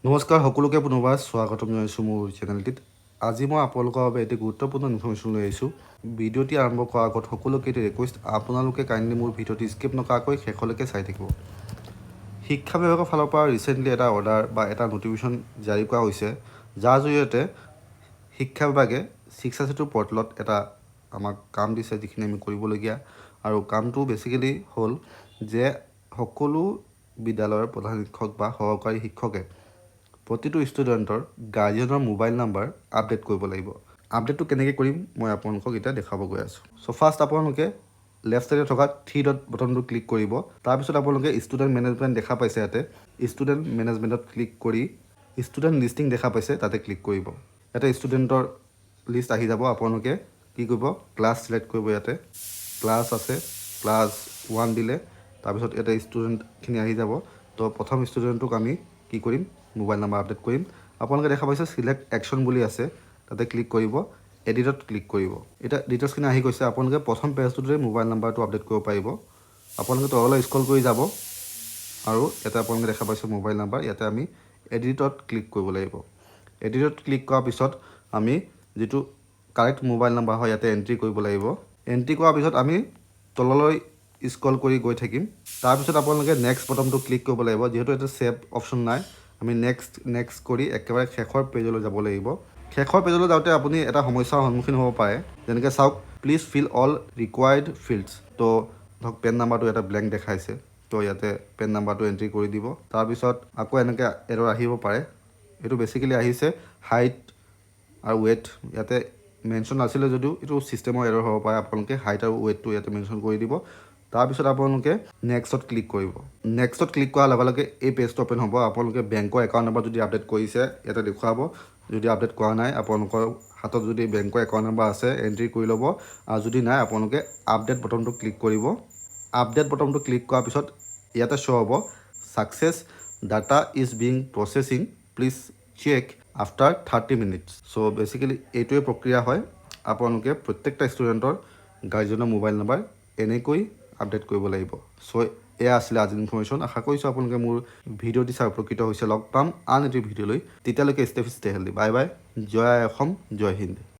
নমস্কাৰ, সকলোকে পুনৰবাৰ স্বাগতম জনাইছোঁ মোৰ চেনেলটিত। আজি মই আপোনালোকৰ বাবে এটি গুৰুত্বপূৰ্ণ ইনফৰ্মেশ্যন লৈ আহিছোঁ। ভিডিঅ'টি আৰম্ভ কৰাৰ আগত সকলোকে এটি ৰিকুৱেষ্ট, আপোনালোকে কাইণ্ডলি মোৰ ভিডিঅ'টি স্কিপ নকৰাকৈ শেষলৈকে চাই থাকিব। শিক্ষা বিভাগৰ ফালৰ পৰা ৰিচেণ্টলি এটা অৰ্ডাৰ বা এটা নটিফিকেশ্যন জাৰি কৰা হৈছে, যাৰ জৰিয়তে শিক্ষা বিভাগে শিক্ষা সেতু পৰ্টেলত এটা আমাক কাম দিছে, যিখিনি আমি কৰিবলগীয়া। আৰু কামটো বেচিকেলি হ'ল যে সকলো বিদ্যালয়ৰ প্ৰধান শিক্ষক বা সহকাৰী শিক্ষকে প্ৰতিটো ষ্টুডেণ্টৰ গাৰ্জেনৰ মোবাইল নাম্বাৰ আপডেট কৰিব লাগিব। আপডেটটো কেনেকৈ কৰিম, মই আপোনালোকক এতিয়া দেখুৱাব গৈ আছোঁ। চ' ফাৰ্ষ্ট আপোনালোকে লেফ্ট ছাইডে থকা থ্ৰী ডট বটনটো ক্লিক কৰিব। তাৰপিছত আপোনালোকে ষ্টুডেণ্ট মেনেজমেণ্ট দেখা পাইছে। ইয়াতে ষ্টুডেণ্ট মেনেজমেণ্টত ক্লিক কৰি ষ্টুডেণ্ট লিষ্টিং দেখা পাইছে, তাতে ক্লিক কৰিব। ইয়াতে ষ্টুডেণ্টৰ লিষ্ট আহি যাব। আপোনালোকে কি কৰিব? ক্লাছ চিলেক্ট কৰিব। ইয়াতে ক্লাছ আছে, ক্লাছ ওৱান দিলে তাৰপিছত ইয়াতে ষ্টুডেণ্টখিনি আহি যাব। তো প্ৰথম ষ্টুডেণ্টটোক আমি কি কৰিম? মোবাইল নাম্বাৰ আপডেট কৰিম। আপোনালোকে দেখা পাইছে চিলেক্ট একশ্যন বুলি আছে, তাতে ক্লিক কৰিব, এডিটত ক্লিক কৰিব। এতিয়া ডিটেইলছখিনি আহি গৈছে। আপোনালোকে প্ৰথম পেজটোতে মোবাইল নাম্বাৰটো আপডেট কৰিব পাৰিব। আপোনালোকে তললৈ স্ক্ৰল কৰি যাব আৰু ইয়াতে আপোনালোকে দেখা পাইছে মোবাইল নাম্বাৰ। ইয়াতে আমি এডিটত ক্লিক কৰিব লাগিব। এডিটত ক্লিক কৰাৰ পিছত আমি যিটো কাৰেক্ট মোবাইল নাম্বাৰ হয়, ইয়াতে এণ্ট্ৰি কৰিব লাগিব। এণ্ট্ৰি কৰাৰ পিছত আমি তললৈ স্ক্ৰল কৰি গৈ থাকিম। তাৰপিছত আপোনালোকে নেক্সট বটনটো ক্লিক কৰিব লাগিব। যিহেতু ইয়াতে ছেভ অপশ্যন নাই, আমি নেক্সট নেক্সট কৰি একেবাৰে শেষৰ পেজলৈ যাব লাগিব। শেষৰ পেজলৈ যাওঁতে আপুনি এটা সমস্যাৰ সন্মুখীন হ'ব পাৰে। যেনেকৈ চাওক, "Please fill all required fields." তো ধৰক পেন নাম্বাৰটো এটা ব্লেংক দেখাইছে, তো ইয়াতে পেন নাম্বাৰটো এণ্ট্ৰি কৰি দিব। তাৰপিছত আকৌ এনেকৈ এৰৰ আহিব পাৰে। এইটো বেচিকেলি আহিছে হাইট আৰু ৱেইট ইয়াতে মেনশ্যন নাছিলে যদিও এইটো ছিষ্টেমৰ এৰৰ হ'ব পাৰে। আপোনালোকে হাইট আৰু ৱেইটটো ইয়াতে মেনশ্যন কৰি দিব। তাৰপিছত আপোনালোকে নেক্সটত ক্লিক কৰিব। নেক্সটত ক্লিক কৰাৰ লগে লগে এই পেজটো অ'পেন হ'ব। আপোনালোকে বেংকৰ একাউণ্ট নাম্বাৰ যদি আপডেট কৰিছে, ইয়াতে দেখুৱাব। যদি আপডেট কৰা নাই, আপোনালোকৰ হাতত যদি বেংকৰ একাউণ্ট নাম্বাৰ আছে, এণ্ট্ৰি কৰি ল'ব। আৰু যদি নাই, আপোনালোকে আপডেট বটনটো ক্লিক কৰিব। আপডেট বটনটো ক্লিক কৰাৰ পিছত ইয়াতে শ্ব' হ'ব, "Success, data is being processing, please check after 30 minutes." So basically এইটোৱে প্ৰক্ৰিয়া হয়। আপোনালোকে প্ৰত্যেকটা ষ্টুডেণ্টৰ গাৰ্জেনৰ মোবাইল নাম্বাৰ এনেকৈ আপডেট কৰিব লাগিব। চ' এয়া আছিলে আজিৰ ইনফৰ্মেশ্যন। আশা কৰিছোঁ আপোনালোকে মোৰ ভিডিঅ'টি চাই উপকৃত হৈছে। লগ পাম আন এটি ভিডিঅ'লৈ। তেতিয়ালৈকে stay stay healthy, bye bye. জয় আই অসম, জয় হিন্দ।